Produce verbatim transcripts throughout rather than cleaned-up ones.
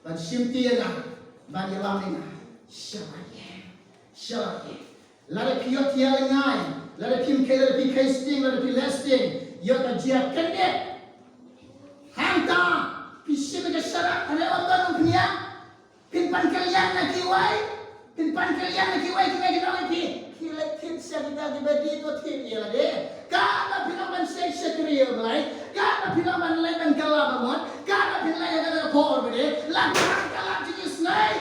Ban shim ti ïa nga, ban ïalam ïa nga. Shalai. Shalai. Lada phi ïohthiah ïa nga, lada phi mkhie, lada phi khie sting, lada phi leh sting, ïoh ka jia kane. Hangta, phi shim ka sharak, hynrei ym don phi ïa. Phin pan kylliang na kiwei, phin pan kylliang na kiwei, kiwei kin ong ïa phi, phi leit thied sha kita kiba dei to thied ïa lade. Katba phi long ban shakri ïa U Blei, katba phi long ban leit ban kylla ba mut, katba phi leit ïa kata ka por ba dei, la thang ka lad jingisynei.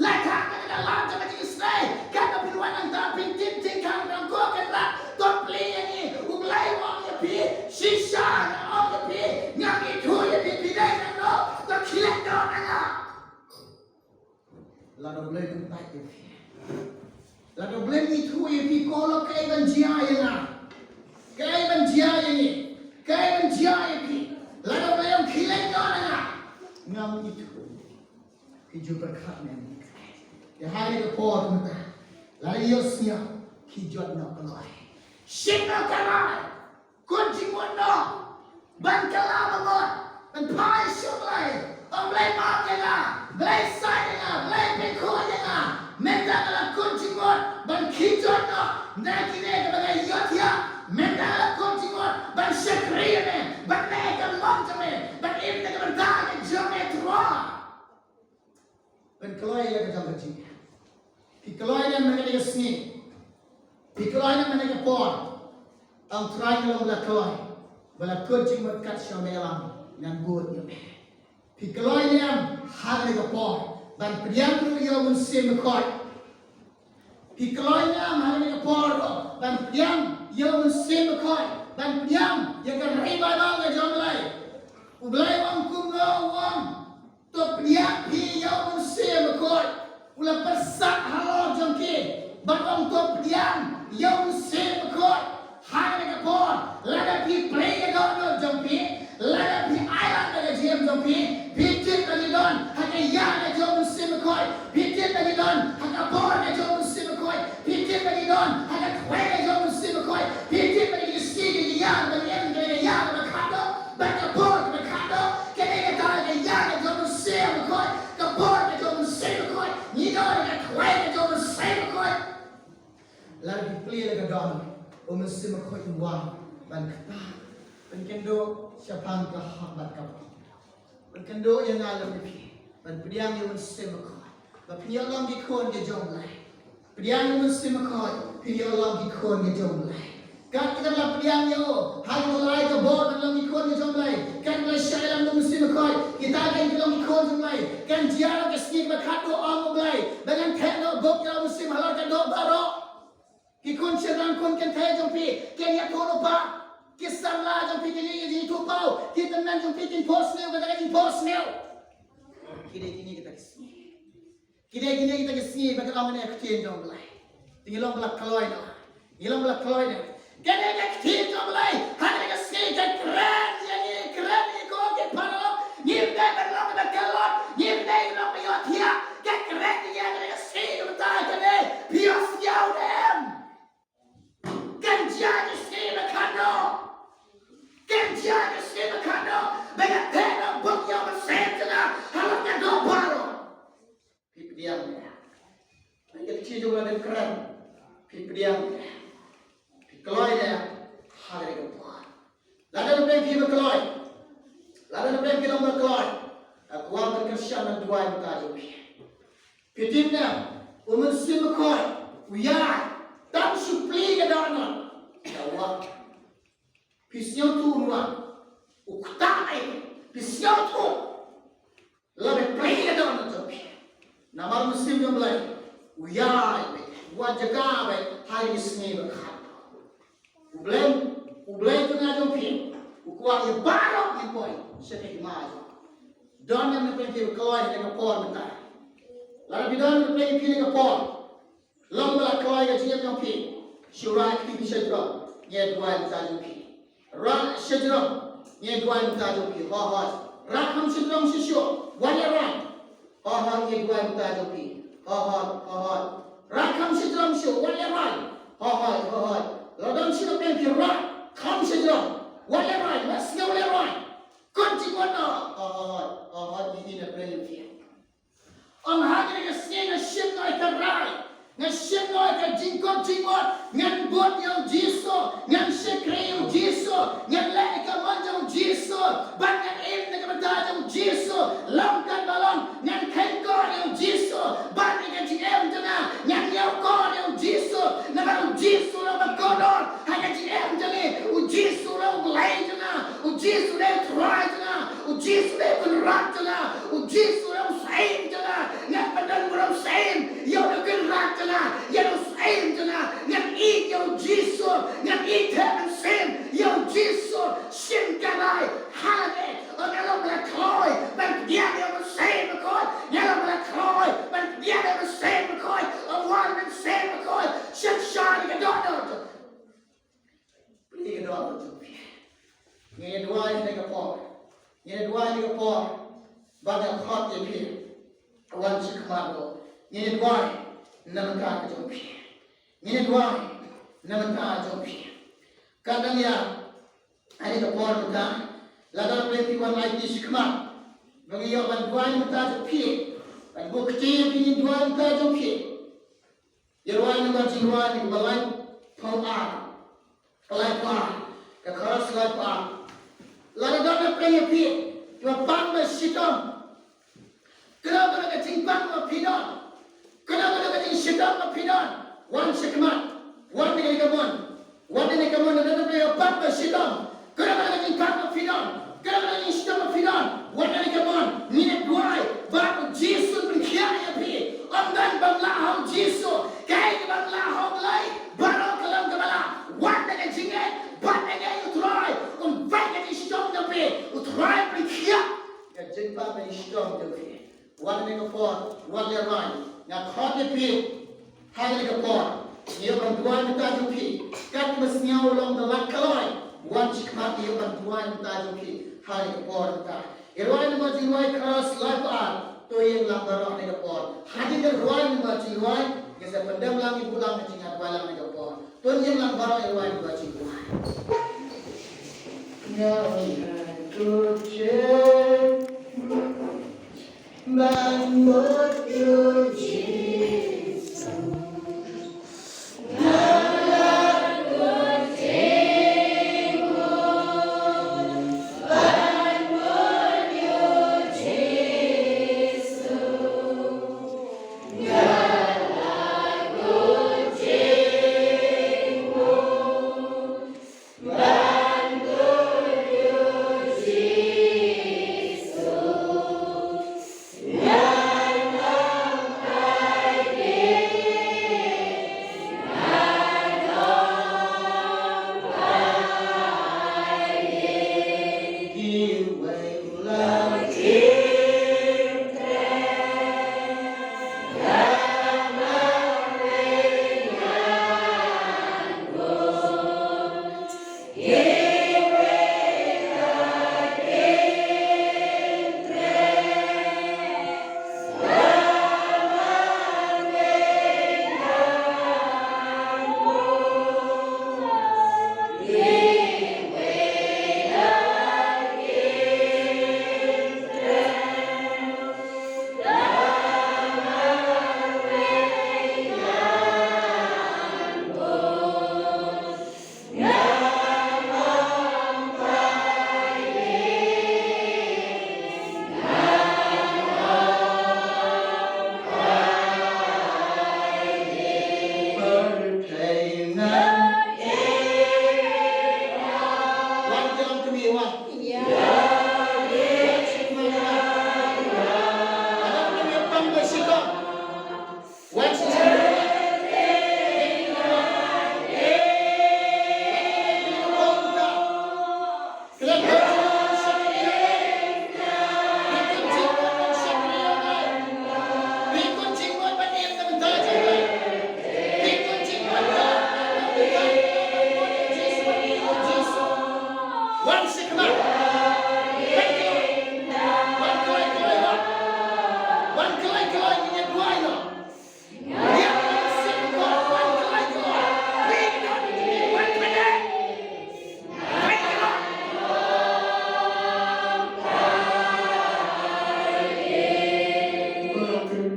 La thang ka lad jingisynei. Katba phi wan nangta phin tip tip khang nang ko kan lad. To plie ïa ngi, U Blei u ong ïa phi, shisha nga ong ïa phi, ngam ithuh ïa phi, phi dei nangno, to khie noh na nga. Lada U Blei u peit ïa phi. Lada U Blei u ithuh ïa phi, ko lok kaei ban jia ïa nga. Kaei ban jia ïa ngi. Kaei ban jia ïa phi. Lada U Blei u khie noh na nga. Ngam ithuh. Ki ju pyrkhat ne em. Ïa ha kane ka por mynta. Lada ïohsngew ki jot noh kloi. Shim noh kloi. Kut jingmut noh. Ban kylla ba mut. Ban phai sha U Blei. Ong Blei map ïa nga. Blei said ïa nga. Blei pynkhot ïa nga. Mynta nga la kut jingmut ban khie jot noh na kine kiba nga ïohthiah. Mynta nga la kut jingmut ban shakri ïa me. Ban leh ka mon jong me. Ban im na ka bynta ka jong me Trai. Phin kloi ïa la ka jong ka jingim. Phi kloi ne em ha kane ka sngi. Phi kloi ne em ha kane ka por. Ong Trai nga long ba la kloi. Ba la kut jingmut kat shaba me ïalam. Ngan bud ïa me. Phi kloi ne em ha kane ka por. Ban pdiang ruh ïa U Mynsiem Bakhuid. Phi kloi ne em ha kane ka por ruh. Ban pdiang ïa U Mynsiem Bakhuid. Ban pdiang ïa ka revival ka jong U Blei. U Blei u ong kumno u ong. To pdiang phi ïa U Mynsiem Bakhuid. U la pyrsad halor jong ki. Bad ong to pdiang ïa U Mynsiem Bakhuid. Ha kane ka por. Lada phi plie ïa ka dohnud jong phi. Lada phi ailad ïa ka jingim jong phi. Phi tip ba ngi don ha ka ïa ka jong U Mynsiem Bakhuid. Phi tip ba ngi don ha ka bor ka jong U Mynsiem Bakhuid. Phi tip ba ngi don ha ka kawei ka jong U Mynsiem Bakhuid. Phi tip ba ngi sngewthuh ïa ka ïa ba ngi em ka ïa kaba khatduh. Bad ka bor kaba khatduh. Kane kata ka ïa ka jong U Mynsiem Bakhuid. Ka bor ka jong U Mynsiem Bakhuid. Ngi don ha ka kawei ka jong U Mynsiem Bakhuid. Lada phi plie la ka dohnud, U Mynsiem Bakhuid un wan ban kyrpad, ban kynduh shaphang ka hok bad ka bor. Ban kynduh ïa nga lem ïa phi. Ban pdiang ïa U Mynsiem Bakhuid. Ba phin ïoh long ki khun ki jong U Blei. Pdiang ïa U Mynsiem Bakhuid. Phin ïoh long ki khun ki jong U Blei. Kat kita ba la pdiang ïa u. Ha u la ai ka bor ban long ki khun ki jong U Blei. Kat ba la shah ïalam da U Mynsiem Bakhuid. Kita kin ki long ki khun jong U Blei. Kan jia ka sngi ba khatduh ong U Blei. Ba ngan theh noh bok ïa U Mynsiem halor ka doh baroh. Ki khun shynrang khun kynthei jong phi, kin ïathuh lypa. Ki samla jong phi kin ïathuh paw. Ki tymmen jong phi kin phohsniew kata ka jingphohsniew. Kine kine kita ki sngi. Kine kine kita ki sngi ba ka ong ne ka ktien jong U Blei. Te ngi long ba la kloi noh. Ngi long ba la kloi noh. Kane ka ktien jong U Blei. Ha kane ka sngi ka kren ïa ngi, kren ïa ngi ko ki paralok. Ngim dei ban long ba kyllon. Ngim dei ban long ba ïohthiah. Ka kren ïa ngi ha kane ka sngi ka mynta kane. Phi ïohsngew ne em? Kan jia ka sngi ba khatduh. Kan jia ka sngi ba khatduh. Ba ngan theh noh bok ïa U Mynsiem jong nga halor ka doh baroh. Phi pdiang ne em? Ka ktien jong U Blei ka kren. Phi pdiang ne em? Phi kloi ne em ha kane ka por? Lada na pdeng phi ba kloi. Lada na pdeng phi long ba kloi. Nga kwah ban kyrshan ban duwai mynta ïa phi. Phi tip ne em, U Mynsiem Bakhuid u ïaid tang shu plie ka dohnud. Ka wah. Phi sngewthuh un wan. U ktah ei. Phi sngewthuh. La ba plie ka dohnud jong phi. Namar U Mynsiem jong U Blei u ïaid beit, u wan jaka beit ha kine ki sngi ba khatduh. U Blei, U Blei uta jong phi u kwah ïa baroh ngin poi sha ka hima jong u. Don ne em na pdeng phi ba kloi ha kane ka por mynta? Lada phi don ne em na pdeng phi ha kane ka por? Long ba la kloi ka jingim jong phi. Shu rah ïa kti phi sha jrong, ngi duwai mynta jong phi. Rah sha jrong, ngi duwai mynta jong phi. Hooid, hooid. Rah kham sha jrong shuh shuh. Wat ïa rah. Hooid, hooid, ngi duwai mynta jong phi. Hooid, hooid, hooid, hooid. Rah kham sha jrong shuh, wat ïa rah. Hooid, hooid, hooid, hooid. La don shuh na pdeng phi, rah kham sha jrong. Wat ïa rah, wat sngew lehrain. Kut jingmut noh. Hooid, hooid, hooid, hooid, ngi im ne em? Ong ha kane ka sngi nga shim noh ïa ka rai, nga shim noh ïa ka jingkut jingmut, ngan bud ïa u Jisu, ngan shakri ïa u Jisu, ngan leh ïa ka mon jong u Jisu, bad ngan im na ka bynta jong u Jisu, long katba long, ngan khein kor ïa u Jisu, bad ïa ka jingim jong nga, ngan ïaw kor ïa u Jisu, namar u Jisu long ba kordor ha ka jingim jong ngi, u Jisu long u Blei jong nga, u Jisu dei u Trai jong nga, u Jisu dei u Kynrad jong nga, u Jisu dei u Syiem jong nga, ngan pyndon burom syiem ïa u Kynrad jong nga, ïa u Syiem jong nga, ngan ïeit ïa u Jisu, ngan ïeit thep mynsiem ïa u Jisu, shim ka rai ha lade, ong nga long ba la kloi ban pdiang ïa u Mynsiem Bakhuid, nga long ba la kloi ban pdiang ïa u Mynsiem Bakhuid, ong wan Mynsiem Bakhuid, shim shai ka dohnud jong phi. Plie ka dohnud jong phi. Ngi ïa duwai ha kane ka por. Ngi ïa duwai ha kane ka por. Bad nga khot ïa phi. Wan sha khmat ruh. Ngi ïa duwai na ka bynta ka jong phi. Ngi ïa duwai na ka bynta ka jong phi. Ka dang ïa ha kane ka por mynta. Lada phi wan aiti sha khmat. Ba ngi ïoh ban duwai na ka bynta jong phi. Ban buh kti ïa phi, ngi duwai na ka bynta jong phi. Ïa rwai namar jingrwai na kaba laiphew ar. Ka laiphew ar. Ka chorus laiphew ar. Lada don na pdeng ïa phi kiba pang ba shitom, kano kano ka jingpang ba phi don, kano kano ka jingshitom ba phi don, wan sha khmat. Wan na kane ka mon. Wan na kane ka mon, lada don na pdeng ïa phi kiba pang ba shitom, kano kano ka jingpang ba phi don, kano kano ka jingshitom ba phi don, wan na kane ka mon. Ngi ïa duwai ba u Jisu un pynkhiah ïa phi. Ym don ba ym lah ha u Jisu. Kaei kaba ym lah ha u Blei, baroh ka long kaba lah. Wat na ka jingngeit bad ka ngeit ïa u Trai, un peit ka jingshitom jong phi. U Trai un pynkhiah ka jingpang ka jingshitom jong phi. Wat na ka por, wat lehrain, nga khot ïa phi ha kane ka por. Ngi ïoh ban duwai na ka bynta jong phi. Kat ba sngew long da lait kloi, wan sha khmat, ngi ïoh ban duwai na ka bynta jong phi ha kane ka por mynta. Ïa rwai namar jingrwai chorus laiphew ar. To ïeng lang baroh ha kane ka por. Hadien ba rwai namar jingrwai, ngi sa pyndem lang, ngi buh lang ka jingïaduwai lang ha kane ka por. To ïeng lang baroh ïa rwai namar jingrwai. Nga ong ha kyrteng ban mut ïa u Jisu.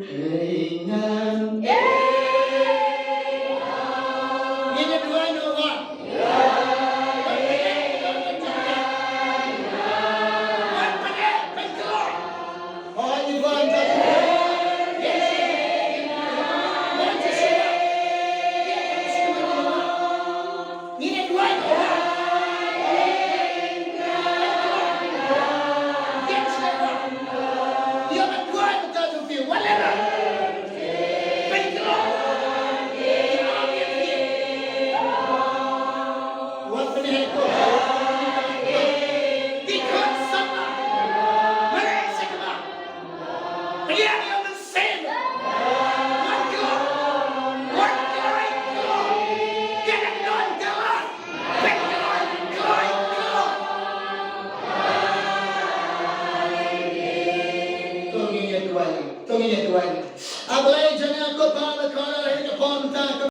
Ngin ïa duwai noh, Wah. To ngin ïa duwai, to ngin ïa duwai. A Blei jong nga ko Pa,